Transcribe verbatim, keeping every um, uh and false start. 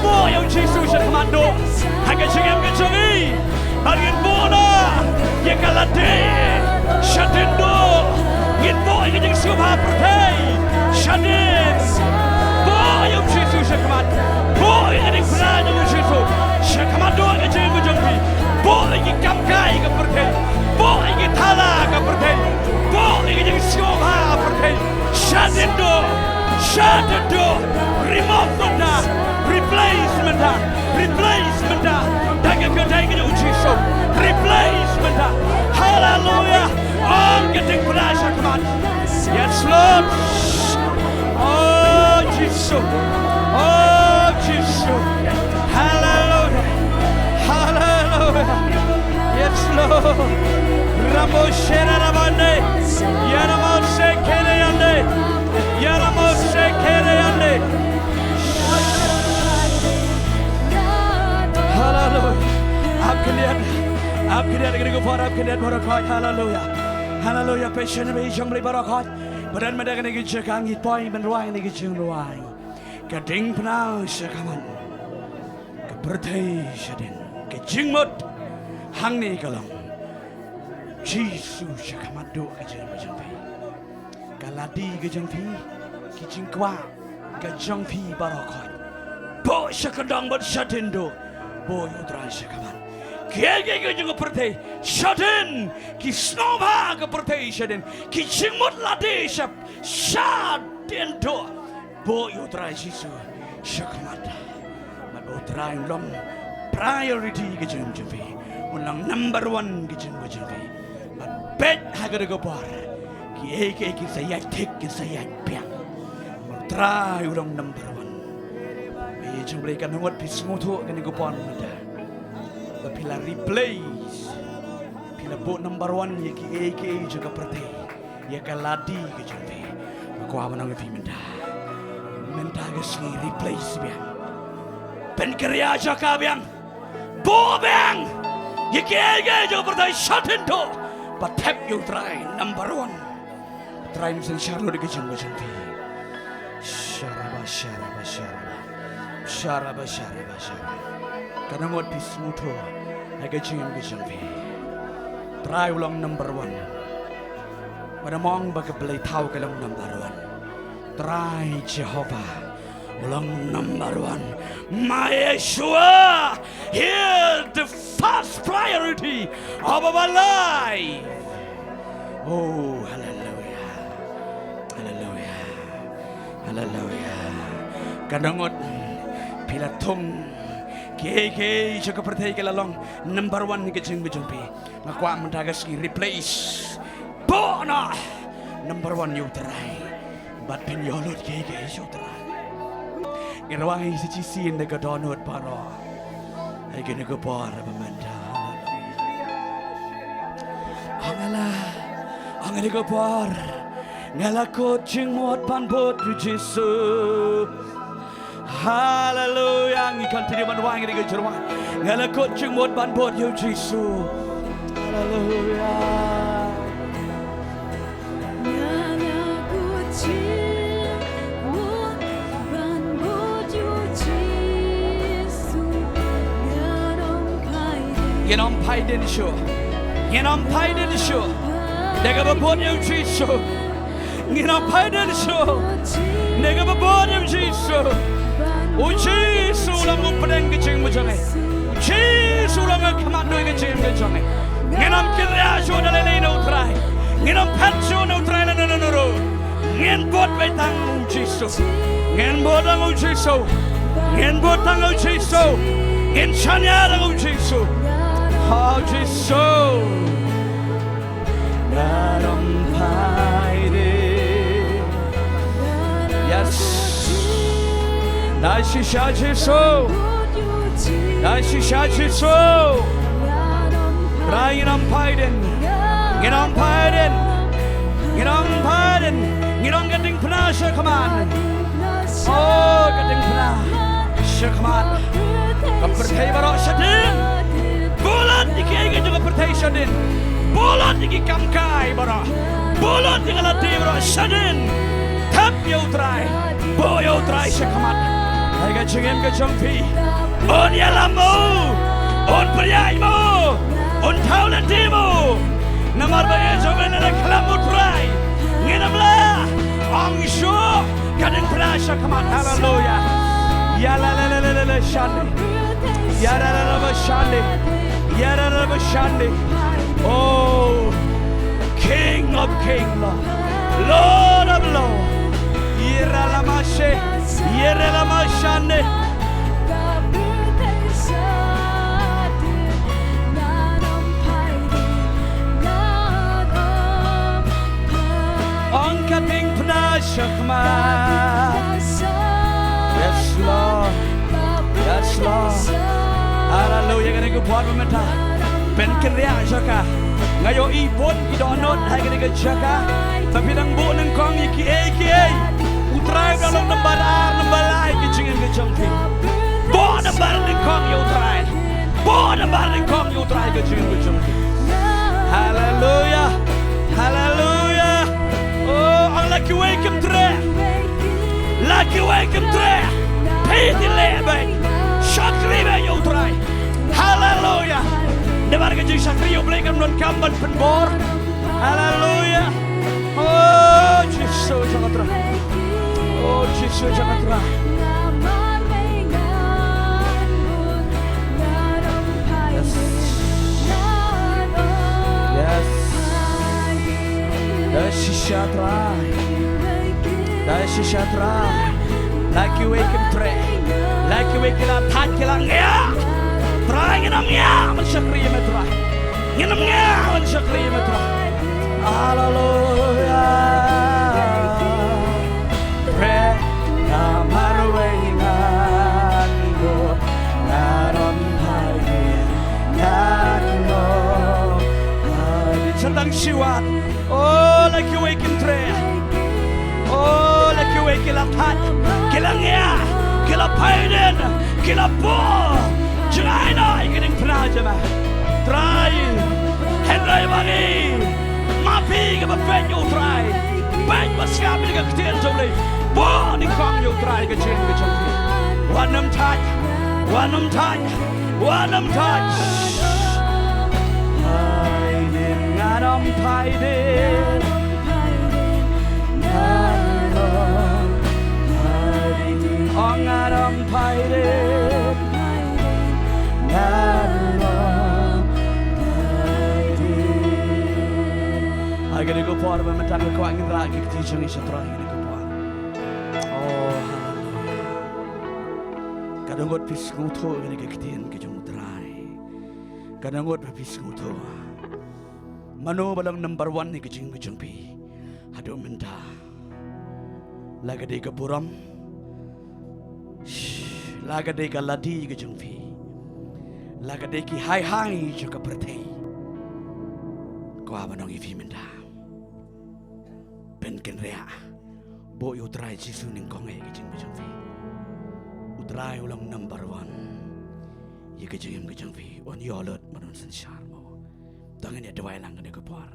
Buh ïa u Jisu sha khmat duh ha ka jingim ka jong ngi. Bad ngin buh noh ïa ka lade shadien duh. Ngin buh ïa ka jingsngewbha pyrthei shadien. Buh ïa u Jisu sha khmat. Buh ïa ka diengphna jong u Jisu sha khmat duh ka jingim ka jong phi. Buh ïa ki kam kai ka pyrthei. Buh ïa ki thala ka pyrthei. Buh ïa ka jingsngewbha pyrthei shadien duh. Shadien duh. Remove mynta. Replace mynta. Replace mynta da ka kyrteng ka jong u Jisu. Replace mynta. Haleluya. Ong ka diengphna sha khmat. Yes, Lord. Oh Jisu. Oh Jisu. Haleluya. Haleluya. Yes, Lord. Ramo shera rabande. Yaramo sekere yande. Yaramo sekere yande. Haleluya. Ap khyndiat. Ap khyndiat, kane ka por ap khyndiat baroh khoit. Haleluya. Haleluya. Peit sha ngi, ïa jong Blei baroh khoit. Ba don mynta kane ka jaka ngi poi ban rwai kane ka jingrwai. Ka diengphna sha khmat. Ka pyrthei shadien. Ka jingmut hangne ka long. Jisu sha khmat duh ka jingim ka jong phi. Ka lade ka jong phi, ki jingkwah ka jong phi baroh khoit. Buh sha kyndong bad shadien duh. Buh ïa u Trai sha khmat. Kiei kiei ka jong ka pyrthei shadien, ki sngewbha ka pyrthei shadien, ki jingmut lade shap shadien duh. Buh ïa u Trai Jisu sha khmat. Bad u Trai un long priority ka jingim jong phi. Un long number one ka jingim jong phi. Bad peit ha kane ka por, kiei kiei kin sa ïaid thik, kin sa ïaid biang. U Trai u long number one. Ïa jong Blei, ka nongot phi sngewthuh kane ka por mynta. Ba phi la replace, phi la buh number one ïa kiei kiei jong ka pyrthei. Ïa ka lade ka jong phi. Nga kwah ban ong ïa phi mynta. Mynta ka sngi replace biang. Pynkhreh jaka biang. Buh biang ïa kiei kiei jong ka pyrthei shadien duh. Bad thep ïa u Trai number one. Trai un synshar lut ïa ka jingim ka jong phi. Sharaba, sharaba, sharaba. Sharaba, sharaba, sharaba. Ka nongot phi sngewthuh ha ka jingim ka jong phi. Trai u long number one. Wat ym ong ba ka blei thaw ka long number one. Trai Jehovah u long number one. My Yeshua, he is the first priority of our life. Oh, hallelujah. Hallelujah. Hallelujah. Ka nongot phi la thung kiei kiei jong ka pyrthei ki la long number one ha ka jingim ka jong phi. Nga kwah mynta ka sngi replace. Buh noh number one ïa u Trai. Bad phin ïoh lut kiei kiei sha u Trai. Ngi rwai sa shisien da ka dohnud baroh. Ha kane ka por ba mynta. Ong nga la, ong ha kane ka por. Nga la kut jingmut ban bud ïa u Jisu. Haleluya. Ngi continue ban rwai, ngi dei ka jingrwai. Nga la kut jingmut ban bud ïa u Jisu. Haleluya. Nga la kut jingmut ban bud ïa u Jisu. Ngan ym phai dien. Ngan ym phai dien shuh. Ngan ym phai dien shuh. Da kaba bud ïa u Jisu. Ngan ym phai dien shuh. Da kaba bud ïa u Jisu. U Jisu u long u pdeng ka jingim ka jong ngi. U Jisu u long u khmat duh ka jingim ka jong ngi. Ngan ym kynriah shuh na lei lei na u Trai. Ngan ym phet shuh na u Trai lano lano ruh. Ngan bud beit tang u Jisu. Ngan bud tang u Jisu. Ngan bud tang u Jisu. Ngan shaniah tang u Jisu. Ha u Jisu. Ngan ym phai dien. Yes. Dei shisha Jisu. Dei shisha Jisu. Trai ngan ym phai dien. Ngan ym phai dien. Ngan ym phai dien. Ngan ong ka diengphna sha khmat. Oh, ka diengphna sha khmat. Ka pyrthei baroh shadien. Bud lut ïa kiei kiei jong ka pyrthei shadien. Bud lut ïa ki kam kai baroh. Bud lut ïa ka lade baroh shadien. Thep ïa u Trai. Buh ïa u Trai sha khmat. Ïa ka jingim ka jong phi. Un ïalam mo. Un pynïaid mo. Un thaw lynti mo. Namar ba ïa jong me la khlem U Trai. Ngin ym lah ong shuh. Ka dang pynah sha khmat. Haleluya. Ïa la la la la la la shande. Ïa la la la la shande. Ïa la la la shande. Oh, King of King, Lord. Lord of Lord. Ïa la la ma she. Ïa la la ma shande. Ong ka dang pynah sha khmat. Yes, Lord. Yes, Lord. Haleluya, kane ka por ba mynta. Pynkynriah sha ka. Nga ïohi bun ki dohnud ha kane ka jaka. Ba phi dang buh nyngkong ïa kiei kiei. U Trai u dang long nambar ar, nambar lai ki jingim ki jong phi. Buh nambar nyngkong ïa U Trai. Buh nambar nyngkong ïa U Trai ka jingim ka jong phi. Haleluya. Haleluya. Oh, ong la kiwei kim treh. La kiwei kim treh. Phi te leh beit. Shakri beit ïa U Trai. Haleluya. Namar ka jingshakri ïa U Blei kam donkam ban pynbor. Haleluya. Oh, Jisu jong nga Trai. Oh, Jisu jong nga Trai. Yes. Yes. Da shisha Trai. Da shisha Trai. La kiwei kim treh. La kiwei ki la thait ki la ngiah. Trai ngin ym ngiah ban shakri ïa me Trai. Ngin ym ngiah ban shakri ïa me Trai. Haleluya. Treh namar wei ngan buh, ngan ym phai dien, ngan ym phai dien. Sa tang shi wat. Oh, la kiwei kim treh. Oh, la kiwei ki la thait, ki la ngiah, ki la phai dien, ki la buh. Jngai noh ïa ka dang pynah jong me Trai. Hynrei ba ngi, ma phi kaba peit ïa U Trai, peit ba sngap ïa ka ktien jong U Blei. Buh nyngkong ïa U Trai ka jingim ka jong phi. Wat nym thait, wat nym thait. Wat nym thait. Phai dien, ngan ym phai dien. Ngan ym phai dien. Oh, ngan ym phai dien. Ngan ym phai dien. Ha kane ka por ba mynta nga kwah ngin rah ki kti jong ngi sha Trai ha kane ka por. Oh, haleluya. Ka donkam ba phi sngewthuh ïa kane ka ktien ka jong U Trai. Ka donkam ba phi sngewthuh. Mano ba long number one ïa ka jingim ka jong phi haduh mynta? La ka dei ka burom, la ka dei ka lade ka jong phi, la ka dei ki hai hai jong ka pyrthei? Kwah ban ong ïa phi mynta, pynkynriah. Buh ïa U Trai Jisu nyngkong ha ka jingim ka jong phi. U Trai u long number one ïa ka jingim ka jong phi. Un ïoh lut, un synshar mo. To ngin ïa duwai lang kane ka por.